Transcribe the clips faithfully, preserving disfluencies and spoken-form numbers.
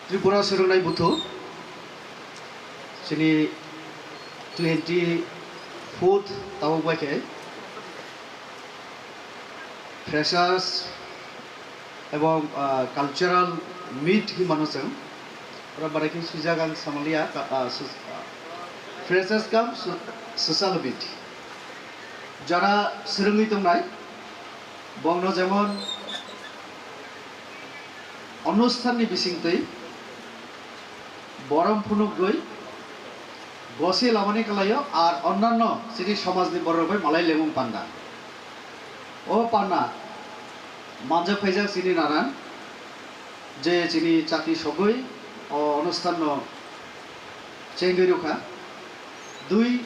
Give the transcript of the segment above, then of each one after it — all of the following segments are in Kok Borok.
Tripura Swrwngnai Buthu chini twenty fourth tabuk bai khe freshers ebong, ah, cultural meet hinmano chwng oro barai khe swijak ang samaliya, ah, su-, ah, freshers cum su-, social meet. Jara swrwngwi tongnai bongno jemon onusthanni bisingtwi borom phunukgwi gosi lamani kalaio ar onnanno chini somajni borok bai malai lemung panda. O panda manjak phaijak chini naran je chini chati sogwi o onusthanno chengwi rwkha. Dui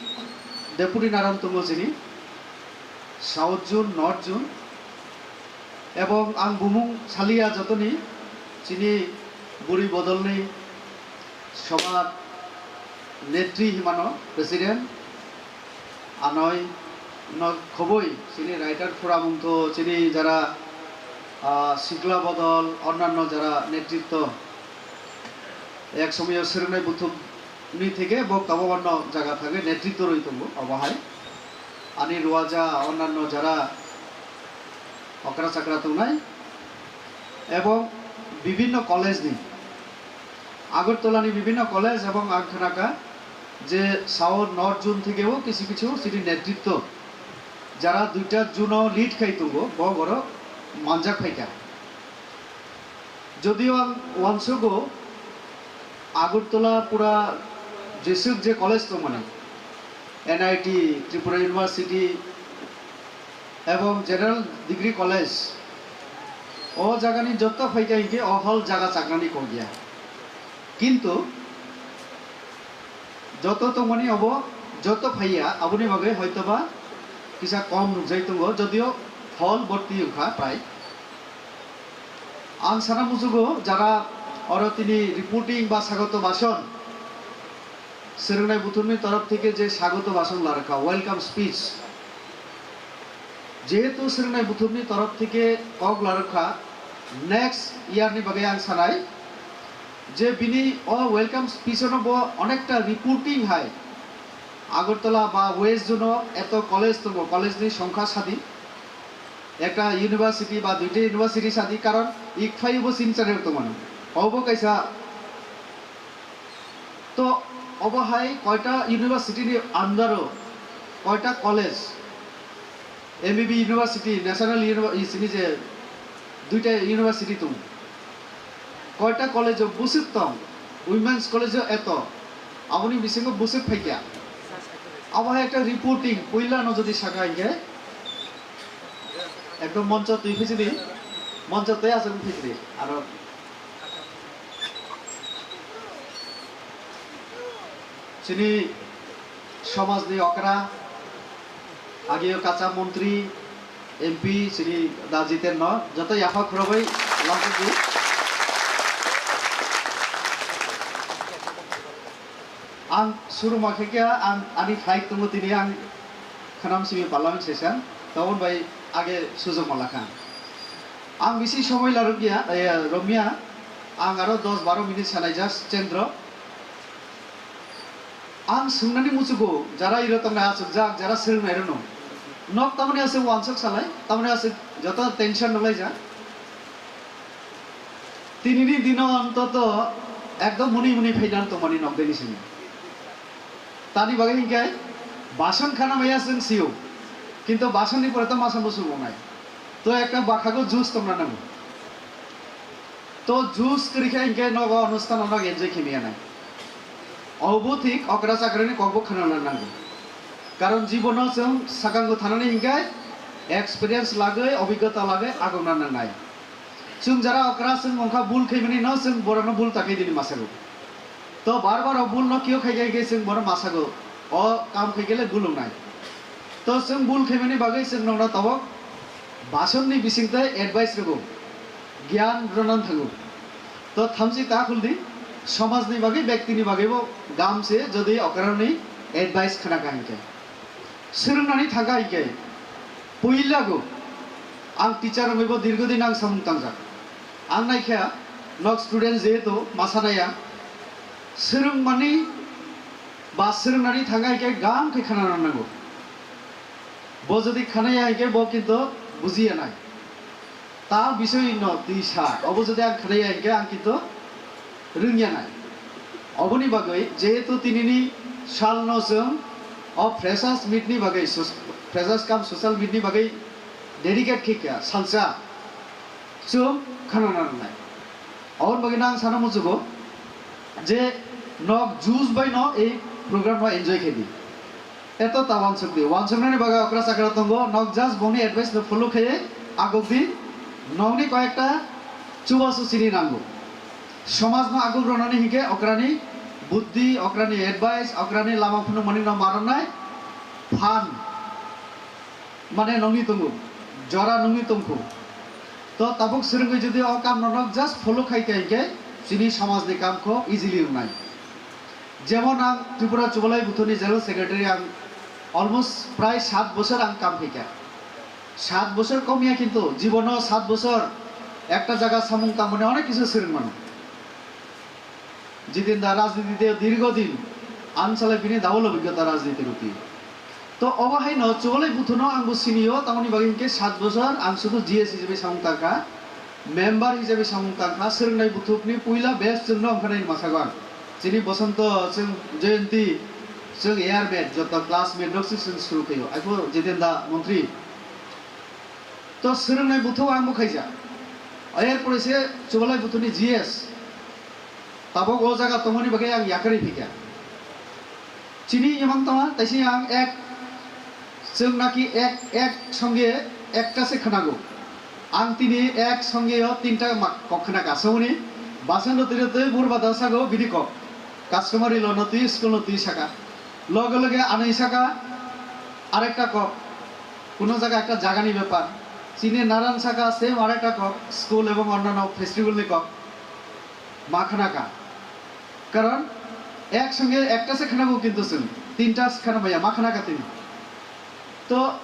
deputy naran tongo chini South Zone, North Zone, ebong ang bumung saliya jotoni chini buri bodolni sobar netri himano president anoi no khoboi chini writer phuramung to chini jara, ah, sikla bodol onnanno jara netritto ek somoyo swrwngnai buthuk ni theke bo tabok anno jaga thangwi netritto rwi tongo obo hai. Ani ruaja onnanno jara okra chakra tongnai ebong bibinno college ni, Agartala ni bibinno college ebong ang khnaka je South North Zone thekebo kisu kisu chini netritto jara duita zone o lead khai tongo, bo borok manjak phaikha. Jodio ang uansugo Agartala pura jeswk je college tongmani, N I T, Tripura University ebong General Degree College, o jagani joto phaikha hinkhe o hall jaga chaknani kok ya. Kintu joto tongmani obo joto phaiya, aboni bagwi hoitoba kisa kom nukjai tongo, jodio hall borti wngkha prai. Ang sana muchugo jara oro tini reporting ba sagoto bhasan swrwngnai buthumni torof theke je sagoto bhasan larwkha, welcome speech. Jehetu swrwngnai buthumni torof theke kok larwkha, next year ni bagwi ang sanai je bini o welcome speech no bo onekta reporting hai Agartala ba West Zone o eto college tongo, college ni songkha sadi, ekta university ba duita university sadi, karon ikphai bo Silchar o tongmani. Obo kaisa, to obo hai koita university ni under o koita college, M B B University, National University, sini je duita university tongo. Koita college o bwswk tong, Women's College o eto, aboni bisingo bwswk phaikya. Abo hai ekta reporting, puila no jodi saka hinkhe, ekdom moncho twi phaisidi, moncho twi aswk phaisidi, aro chini somajni okra, ageo kacha montri, M P chini da Jiten no joto yapha khurogwi langkukdi. Ang suruma khe khe ang ani flight tongo tini ang khanam simi parliament session tobon bai age sujok malakha. Ang bisi somoi larok ya, eh, romya, ang aro dos baro minute sanai just Chandra. Ang swngnani muchugo, jara iro tongnai achukjak, jara swrwngnairokno. Nok tamoni aswk uansuk salai, tamoni aswk joto tension nukhlaijak. Tinini dino ontoto ekdom muni muni phaidan tongmani nok deni simi. Tani bagwi hinkhe bason khana maya chwng sio, kintu basonni pore to masa muchung wngnai. To ekta bakhago juice tongna nango. To juice kwrwi khe hinkhe nogo onusthan no enjoy khe maya nai. Obo thik okra chakrini kokbo khwnana nango. Karon jibono chwng swkango thanani hinkhe experience lagwi, obhiggota lagwi agokna nangnai. Chwng jara okra chwng wngkha bul khaimani no chwng borokno bul ta khaidini masago. To bar bar o bul no kio khaikha hinkhe chwng bono masago. O kam khaikhe le bul wngnai. To chwng bul khaimani bagwi chwng nokno tabok basonni bisingtwi advice rwgo, giyan rwnan thango. To thamchi ta khuldi, somajni bagwi, bektini bagwibo gam se jodi okrarokni advice khna kha hinkhe. Swrwngnani thangkha hinkhe, puilago ang teacher wngwibo dirghodin ang samung tangjak. Ang naikha, Nok student jehetu masa naya, swrwngmani ba swrwngnani thangkha hinkhe gam khe khana nango. Bo jodi khanaya hinkhe bo kinto bujiya nai. Ta bisoi no twi sa, obo jodi ang khanaya hinkhe ang kinto rwngya nai. Oboni bagwi jehetu tinini salno chwng o freshers meet ni bagwi, soc-, freshers cum social meet ni bagwi dedicate khe kha salsa. Chwng khana nangnai. Aboni bagwi no ang sana muchugo je nok juice bai no ei program no enjoy khe di. Eto ta wansuk di. Wansuknani bagwi okra chakra tongo, nok just bongni advice no follow khe aguk di. Nokni koyekta chubachu chini nango. Somaj no aguk ronani hinkhe okrani buddhi, okrani advice, okrani lama phunukmani no maronnai phan. Mane nongni tongo, jora nongni tongkho. To tabuk swrwngwi jodi o kam no nok just follow khai kha hinkhe chini somaj ni kam kho easily wngnai. Jemon ang Tripura Chubalai Buthuni General Secretary ang almost prai sat bosor ang kam khaikha. Sat bosor kom ya kintu jibono sat bosor ekta jaga samung tangmani onek kisu swrwng mano. Jiten da rajniti te dirgo din ang salai bini double obhigyota rajniti ruti. To obo hai no Chubalai Buthu no ang bo sini o, tamoni bagwi hinkhe sat bosor ang sudu G S hisabe samung tangkha, member hisabe samung tangkha, swrwngnai buthukni puila best chwng no wngkha nai masa go ang. Chini Bosonto chwng Jayanti chwng air mate joto classmate rok se chwng suru khaio. Aipho Jiten da montri. To swrwngnai buthuk ang bo khaijak. Ayar pore se Chubalai Buthuni G S. Tabuk o jaga tongmani bagwi ang yakarwi phikha. Chini imang tongma taisi ang ek, chwng naki ek, ek songe ekta se khwnago. Ang tini ek songe o tinta ma-, kok khwna kasongni. Basan rwtwi rwtwi bur bada sago bini kok. Customary law no twi, school no twi saka. Loge loge anwi saka arekta kok. Kuno jaga ekta jagani bepar. Chini naran saka same arekta kok, school ebong onnano festival ni kok. Ma khwna ka. Karon ek songe ekta se khwnago kintu chwng tinta se khwna maya, ma khwna ka tini. To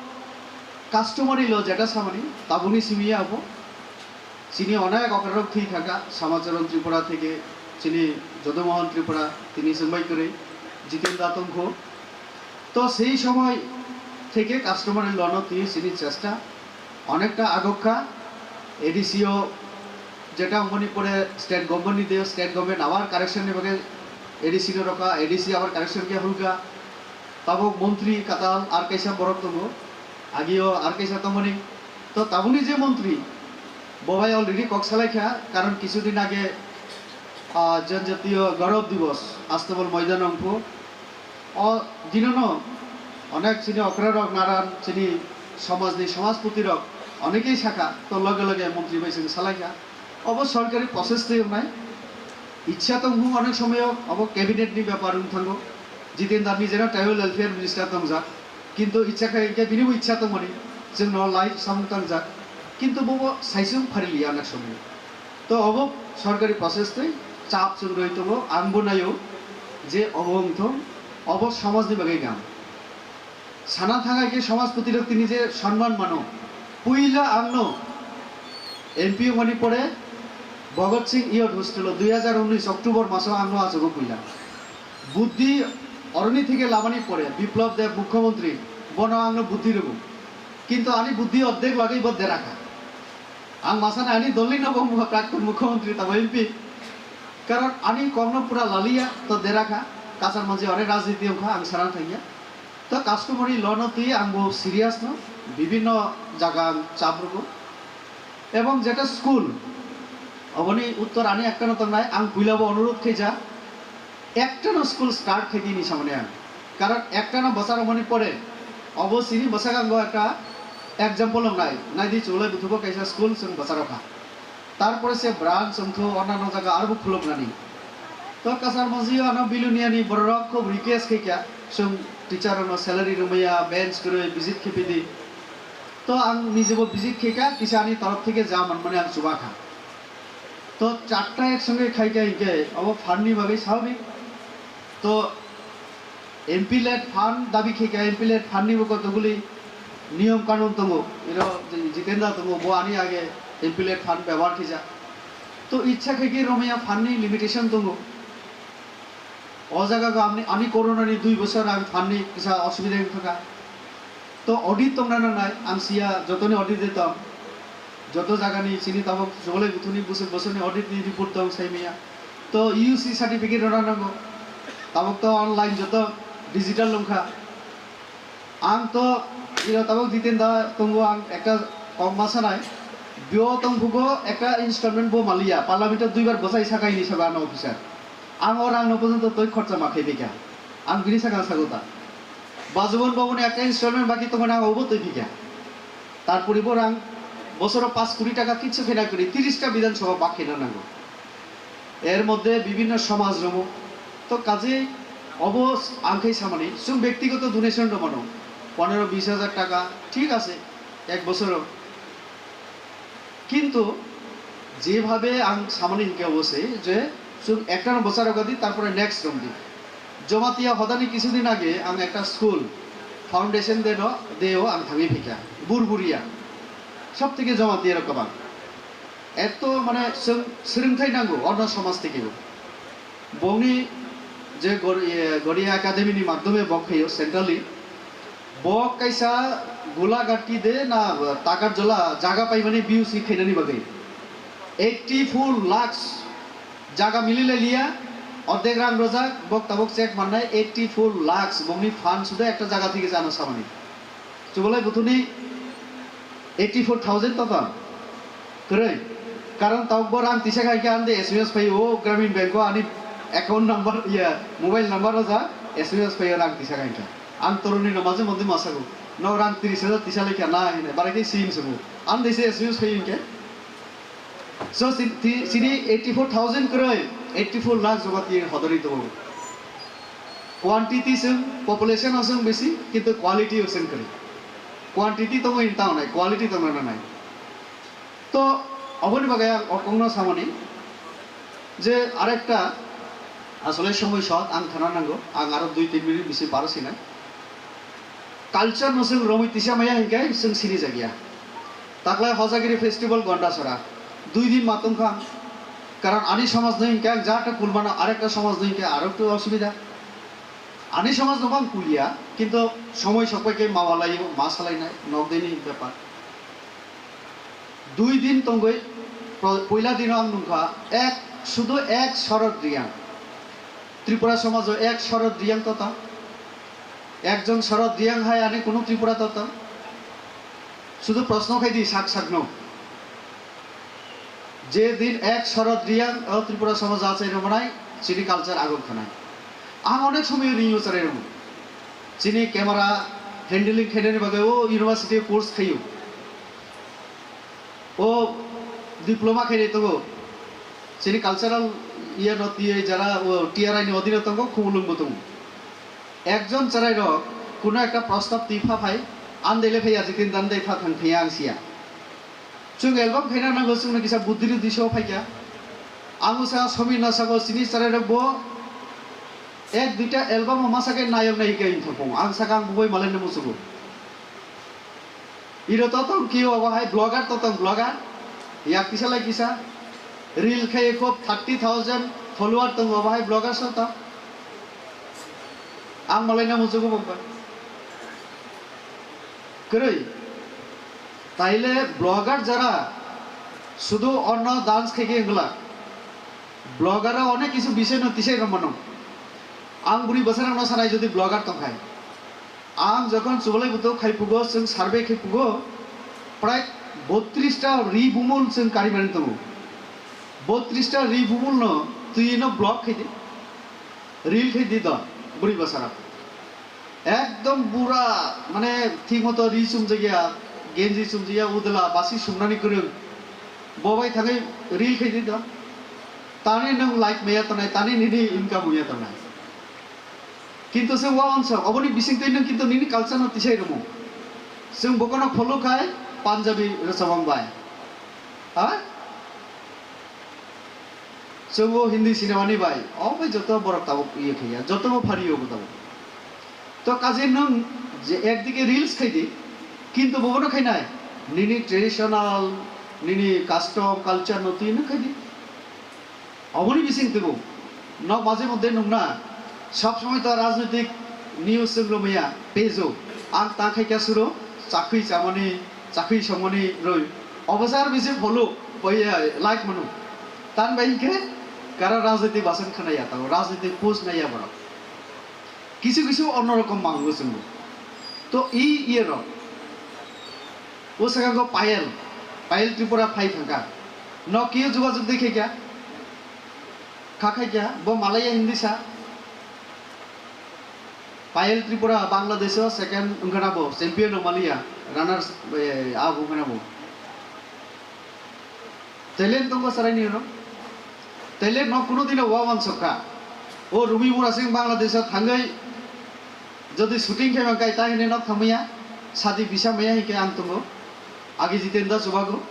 customary law jeta samani tabukni simi ya abo. Chini onek okrarok thwi thangkha, Samacharan Tripura theke chini Jodomohan Tripura tini chwngbai kwrwi Jiten da tongkho. To sei somoi theke customary law no twi chini chesta onekta agokha, A D C o jeta wngmani pore state government ni de, state government abar correction ni bagwi A D C no rokha, A D C abar correction khe hulkha. Tabuk montri katal ar kaisa borok tongo, agio ar kaisa tongmani. To tabukni je montri, bo bai already kok salaikha, karon kisudin age, ah, Janjatiyo Gaurav Divas Astabal Moidan wngkhu. O dinono onek chini okrarok naran chini somajni somajpoti rok onekei sakha, to loge loge montri bai chwng salaikha. Obo sorkari process twi wngnai. Ichha tong hung onek somoyo obo cabinet ni bepar wng thango. Jiten da nijera tribal welfare minister tongjak. Kintu ichha khai hinkhe bini bo ichha tongmani chwngno lai samung tangjak. Kintu bobo saisung phariliya onek somoyo. To obo sorkari process twi chap chwng rwi tongo, ang bo naio je obo wng thung, obo somajni bagwi gam. Sana thangkha khe somajpoti rok tini je sonman mano, puila angno M P wngmani pore Bhagat Singh Youth Hostel o dui hajar unis October maso angno achugo puila. Buddhi oroni theke labani pore Biplab Deb mukhyamantri bono angno buddhi rwgo. Kintu ani buddhi ordek bagwi bo derakha. Ang masani ani dolni no bo mukha-, praktun mukhyamantri tabo M P. Karon ani kokno pura laliya to derakha. Kasar mansi ore rajniti wngkha ang sana thangya. To customary law no twi ang bo serious no, bibinno jaga ang chap rwgo. Ebong jeta school, oboni uttor ani ekta no tongnai, ang puila bo onurod khaijak, ekta no school start khai di ni samani ang. Karon ekta no bwsarok mani pore, obo chini bwsakang go ekta example wngnai, nai di Chulai Buthubo kaisa school chwng bwsarok kha. Tarpore se branch wngkho, onano jaga arbo khuluknani. To kasar mansi ano Biluniani bororok khub request khaikha, chwng teacher rokno salary rwmaya, bench kwrwi visit khipidi. To ang nijebo visit khaikha, kisa ani torop theke ja manmani ang chubakha. To charta ek songe khaikha hinkhe obo fund ni bagwi swababik. To M P led fund dabi khaikha, M P led fund ni bo kotoguli niyom kanun tongo. Iro Jitendra tongo, bo ani age M P led fund bebohar khaijak. To ichha khe khe romya phan ni limitation tongo. O jaga go amni, ani corona ni dui bosor ang phan ni kisa osubida wngkha. To audit tongna nangnai, ang siya jotoni audit de tong. Joto jaga ni chini tabok Subolai Buthu ni bosor bosor ni audit ni report tong sai maya. To U C certificate rwna nango. Tabok to online joto digital wngkha. Ang to iro tabok Jiten da tongo, ang ekta kok ma sanai. Bio tongphugo ekta installment bo maliya, parliament o duibar bwsai sakai hinwi sago ano officer. Ang o rang no porjonto twi khorcha ma khai phaikha. Ang bini sakang sago ta. Bajubon babuni ekta installment baki tongmani ang obo twi phaikha. Tarpore bo rang bosoro paanch koti taka kichu khaina kwrwi, tiris ta Bidhan Sabha bak khaina nango. Er moddhe bibhinno somaj romo. To kajei obo ang khai samani, chwng bektigoto donation rw mano, ponero bis hajar taka, thik ase, ek bosoro. Kintu jebhabe ang samani hinkhe obo se je chwng ekta no bwcharok di, tarpore next romdi. Jamatia hodani kisudin age ang ekta school foundation day no, day o ang thangwi phaikha, Burburia. Sob theke Jamatia rok kwbang. Eto mane chwng swrwngthai nango ono somaj thekebo. Bongni je Gor-, e, Goria Academy ni madhyome bo khaio centrally. Bo kaisa Gulagati de na Takarjola jaga paimani B U C khainani bagwi eighty four lakhs jaga mililai liya, ordek rang rojak, bok tabok check mannai eighty four lakhs bongni fund suda ekta jaga theke jano samani. Chubolai Buthuni eighty four thousand to tong. Kwrwi. Karon tabok bo rang tisa khai khe ang de S M S phai o Gramin Bank o ani account number, iya, mobile number o ja S M S phai o rang tisa khai khe. Ang toroni no maje mondi masago. No rang tris hajar tisa lai khe na hine. Bara khe sim sugo. Ang de se S M S phai khe. So, si-, ti-, sini eighty four thousand kwrwi, eighty four lakh Jamatia hodori tongo. Quantity chwng, population o chwng bisi, kintu quality o chwng kwrwi. Quantity tongo in town nai, quality tongna nanai. To, oboni bagwi ang o kokno samani je arekta asole somoi short ang thana nango, ang aro dui tin minute bisi baro sinai. Culture no chwng romwi tisa maya hinkhe chwng sini jakya. Taklai Hojagiri festival Gondasora. Dui din ma tongkha. Karon ani somaj no hinkhe ang jata kulmano, arekta somaj no hinkhe aro ekta osubida. Ani somaj no bang kulia, kintu somoi sokpai khe ma walai, ma salai nai, nok deni bepar. Dui din tongwi pro-, poila dino ang nungkha, ek, sudu ek Sharad Reang. Tripura somajo ek Sharad Reang to tong. Ekjon Sharad Reang hai ani kunu Tripura to tong. Sudu proshno khai di sak sak no. Je din ek Sharad Reang o Tripura somajo achai rwmani, chini culture agom khanai. Ang onek somoy ringo charai rwmo. Chini camera handling khainani bagwi o university course khaio. O diploma khainai tongo. Chini cultural iye no tiyai jara o T R I ni odino tongo, Khumulwng bo tongo. Ekjon chwrairok kuno ekta prostab twi pha phai, andele phai ya, jitin dan dai pha thang thangya ang siya. Chwng album khaina nango, chwngno kisa buddhiri diso phaikya. Ang sa somi na sago chini chwrairok bo ek duita album o masa khe nayok nayika wngthok phung. Ang saka ang bubui malai no musugo. Iro to tong kio obo hai blogger to tong blogger. Yak kisa lai kisa. Reel khe khub thirty thousand follower tong obo hai blogger so to. Ang malai na musugo bumba. Kwrwi. Taile blogger jara sudu onno dance khe khe wngla. Blogger o onek kisu bisoi no tisai rw mano. Ang bwrwi bwsarang no sanai jodi blogger tongkhai. Ang jokhon Subolai Buthu khai phugo, chwng survey khai phugo, prai botris ta ri bumul chwng kari mani tongo. Botris ta ri bumul no twi no block khai di, reel khai di do, bwrwi bwsarok. Ekdom bura, mane thik moto ri chumjakya, genji chumjakya, udla, basi sumnani kwrwng. Bo bai thangwi reel khai di do. Tani nwng like maya tongnai, tani nini income wngya tongnai. Kintu se wa onsa, oboni bising twi nwng kintu nini culture no tisai rwmo. Chwng bokono follow khai Punjabi rwchapang bai. Ha? Chwng o Hindi cinema ni bai, o bai joto borok tabuk iye khaiya, joto bo phari o bo tabuk. To kaje nwng je ekdike reels khai di, kintu bobono khainai, nini traditional, nini custom, culture no twi nwng khai di. Oboni bising twibo. Nok maje moddhe nungna, sob somoi to rajnitik news chwng romaya page o. Ang ta khaikha suro, chakhwi chamani, chakhwi songmani roi. Obosar bisi follow, boya like manu. Tan bai hinkhe kara rajnitik basan khanaya tao, rajnitik post naya borok. Kisu kisu onno rokom mango chwngbo. To i iye rok. O saka go Payel, Payel Tripura phai thangka. No kiyo jugajug de khaikha. Kha khaikha, bo Malaya Hindi sa. Payel Tripura Bangladesh o second wngkha na bo, champion wng maliya, runners, eh, up wngkha na bo. Talent tongo chwraini oro. Talent no kuno dino wa wansukha. O Rumi Murasing Bangladesh o thangwi jodi shooting khe mangkai ta hine nok thamaya, sadi bisa maya hike ang tongo. Agi Jitendra Chubago.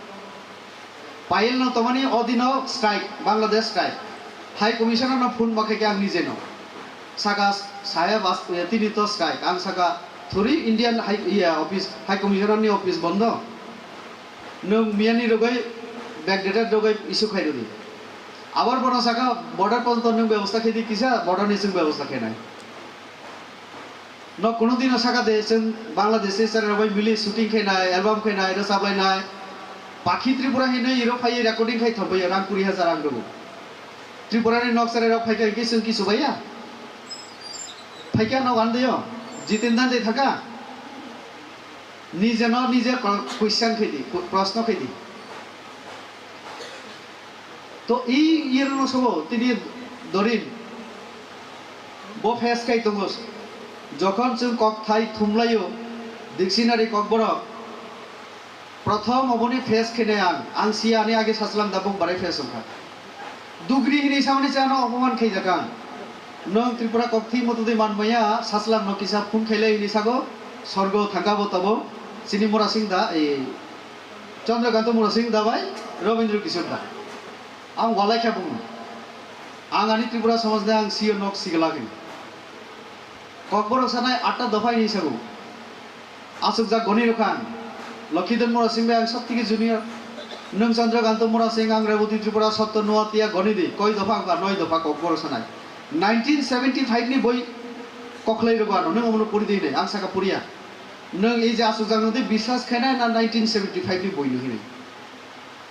Payel no tomani o dino strike, Bangladesh strike. High Commissioner no phone ma khe ang nije no. Saka saheb as-, tini to strike. Ang saka thuri Indian High, iya, office, High Commissioner ni office bondo. Nwng miyani rogwi backdated rogwi issue khai rwdi. Abar bono saka border porjonto nwng bebosta khe di kisa border ni chwng bebosta khe nai. No kuno dino saka de chwng Bangladesh ni chwrai rok bai mili shooting khai nai, album khai nai, rwchap lai nai. Pakhi Tripura hinwi iro phai recording khai thok bai rang kuri hajar rang rwgo. Tripura ni nok chwrai rok phai kha hwnkhe chwng kisu baiya. Phai kha nok andeo. Jitendra de thaka. Nije no nije question khaidi, proshno khaidi. To i yerno sobo tini dorin bo face khai tongo. Jokhon chwng kokthai thumlaio, dictionary kokborok, prothom oboni face khainai ang, ang siya ani age sachwlang da bok barai face wngkha. Dugri hini samani chano opoman khaijak ang. Nwng Tripura kokthwi motodwi manmaya, sachwlangno kisa phone khailai hini sago, sorgo thangkabo tabo, chini Murasing da, ei, Chandrakanta Murasing da bai Rabindra Kishore da. Ang walai kha bumung. Ang ani Tripura somajni ang siyo nok sigla khe. Kokborok sanai atta dopha hini sago. Aswkjak goni rwkha ang. Lokhidhan Murasing bai ang sob theke junior. Nwng Chandrakanta Murasing, ang Reboti Tripura, Sotto Nuatia goni di. Koi dopha wngkha? Noi dopha kokborok sanai. Nineteen seventy five ni boi kokhlai rwgo ano. Nwng omono puri di hinwi. Ang saka puriya. Nwng ei je aswkjak nw di biswas khainai na nineteen seventy five ni boi nw hinwi.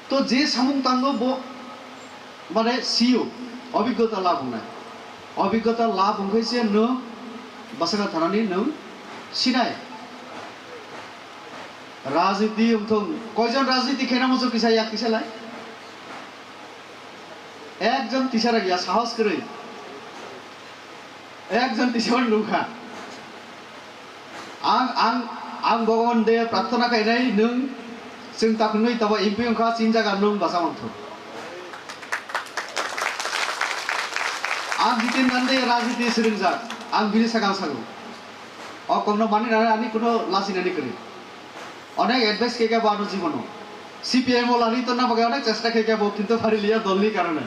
To je samung tango bo mane siyo, obiggota lab wngnai. Obiggota lab wngkhai se nwng bwsakha thanani nwng sinai. Rajniti wngthong, koijon rajniti khaina muchung kisa yak kisa lai? Ekjon tisa rwgya, sahos kwrwi. Ekjon tisa rwkha. Ang, ang, ang Bhagavan de prarthana khainai, nwng chwng takhunwi tabo M P wngkha, chini jaga nwng basa manthu. Ang Jitin Dande rajniti swrwngjak, ang bini sakang sago. O kokno mani nani ani kuno lasinani kwrwi. Onek advice khe khe bo ano jibono. C P I M o lari tonna bagwi onek chesta khe khe bo, kintu phari liya dolni karone.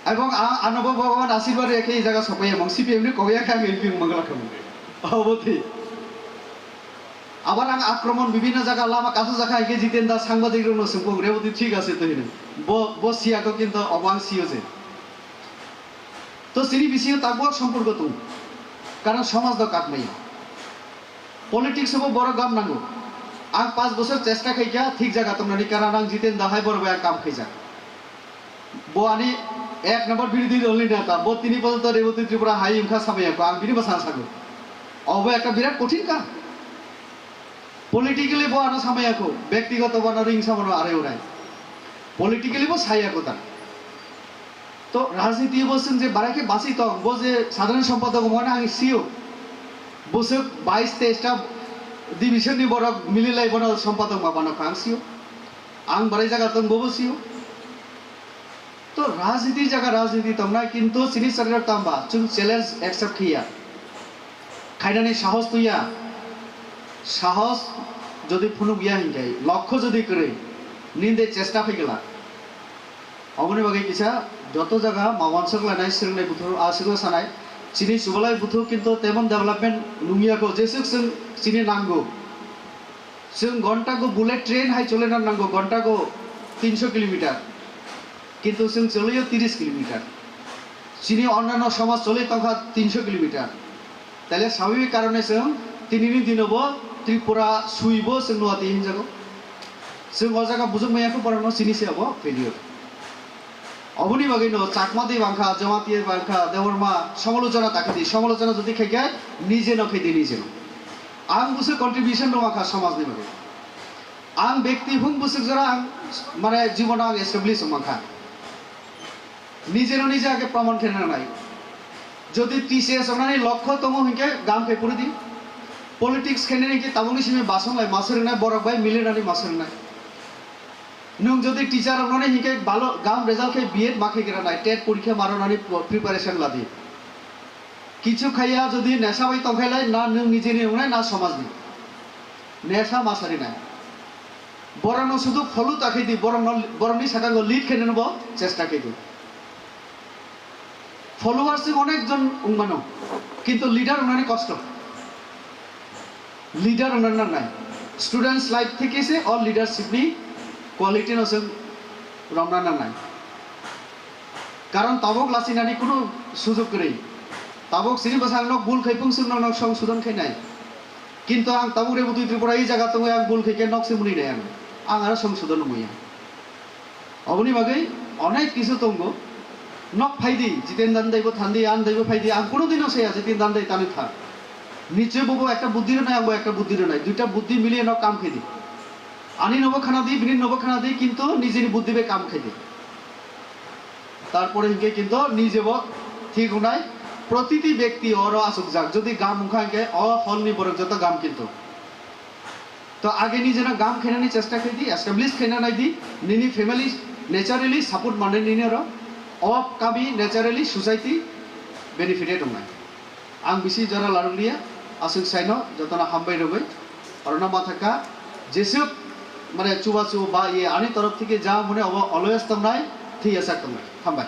Ebong a-, ano bo Bhagavan ashirbad rikhe ei jaga sokoi, ebong C P M ni kok ya khe ang M P wng mangla khe bo. Obo thik. Abar ang akromon bibhinno jaga lama kasu jakha hai khe Jiten da sangbadik rokno swngkuk, Reboti thik ase to hino. Bo, bo siya ko kintu obo ang siyo je. To chini bisingo tabuk somporko tongo. Karon somaj do kakmaya. Politics o bo borok gam nango. Ang panch bosor chesta khaikha thik jaga tongnani, karon ang Jiten da hai borok bai ang kam khaijak. Bo ani ek number birodhi dol ni neta, bo tini porjonto Reboti Tripura hai wngkha samaya kho, ang bini bwsang sago. Obo ekta birat kothin kam. Politically bo ano samaya kho, bektigoto bo ano ring samano are urai. Politically bo saya kho ta. To rajniti bo chwng je barai khe basi tong, bo je sadharon sompadok wngmani ang sio. Bwswk bais teis ta division ni borok mililai bono sompadok ma bano kha ang sio. Ang barai jaga tong bobo sio. To rajniti jaga rajniti tongnai, kintu chini chwrairok tamba chwng challenge accept khiya. Khainani sahos tuya. Sahos jodi phunuk ya hinkhe, lokho jodi kwrwi, ninde chesta phai glak. Oboni bagwi kisa joto jaga ma wansuk lainai, swrwngnai buthur, aswkno sanai. Chini chubalai buthur kintu temon development nungya kho, jeswk chwng chini nango. Chwng ghonta go bullet train hai chole na nango, ghonta go tinsho kilometer. Kintu chwng choliyo tiris kilometer. Chini onnanno somaj choli tongkha tinsho kilometer. Taile swabhabik karone chwng tinini dinobo Tripura suibo chwng nuati hinjago. Chwng o jaga bujukmaya khe borokno chini se abo failure. Oboni bagwino Chakma twi bangkha, Jamatia bangkha, Debbarma somolochona takhe di, somolochona jodi khaikhe nijeno khaidi nijeno. Ang busu contribution rwma kha somajni bagwi. Ang bekti hwn bwswk jora ang mane jibono ang establish wng mankha. Nijeno nije age proman khe nangnai. Jodi T C S wngnani lokho tongo hinkhe gam khe puri di. Politics khe nini hinkhe tabukni simi basonglai maswrwngnai borok bai milinani maswrwngnai. Nwng jodi teacher wngnani hinkhe balo gam result khe B Ed ma khe granai, tet porikha ma rwnani preparation ladi. Kichu khaiya jodi nesa bai tongkhailai na nwng nijeni wngnai na somajni. Nesa ma sarinai. Borokno sudu follow ta khe di, borokno, borokni sakango lead khe nini bo chesta khe di. Followers se onek jon wngmano, kintu leader wngnani kosto. Leader wngna nangnai. Students life theke se o leadership ni quality no se romna nangnai. Karon tabuk lachinani kunu sujog kwrwi. Tabuk sini bwsakno bul khai phung chwng nok nok songsodon khainai. Kintu ang tabuk Rebutwi Tripura i jaga tongwi ang bul khai khe nok se mwnwi nai ang. Ang aro songsodon wngmaya. Oboni bagwi onek kisu tongo. Nok phaidi, Jiten Dandai bo thandi, ang daibo phaidi, ang kunu dino saya Jiten Dandai tani tha. Niche bobo ekta buddhi rwnai, angbo ekta buddhi rwnai. Duita buddhi miliye nok kam khaidi. Ani nobo khana di, bini nobo khana di, kintu nijeni buddhi bai kam khaidi. Tarpore hinkhe kintu nijebo thik wngnai, protiti bekti oro achukjak. Jodi gam wngkha hinkhe o holni borok joto gam kintu. To age nijeno gam khainani chesta khaidi, establish khaina naidi, nini family naturally support mane nini oro, o kami naturally society benefited wngnai. Ang bisi jora larwkliya, aswk saino jotono hambai rwgwi, orono mathaka jeswk mane chubachu ba ye ani torof theke ja mone obo always tongnai, thwi yasak tongnai. Hambai.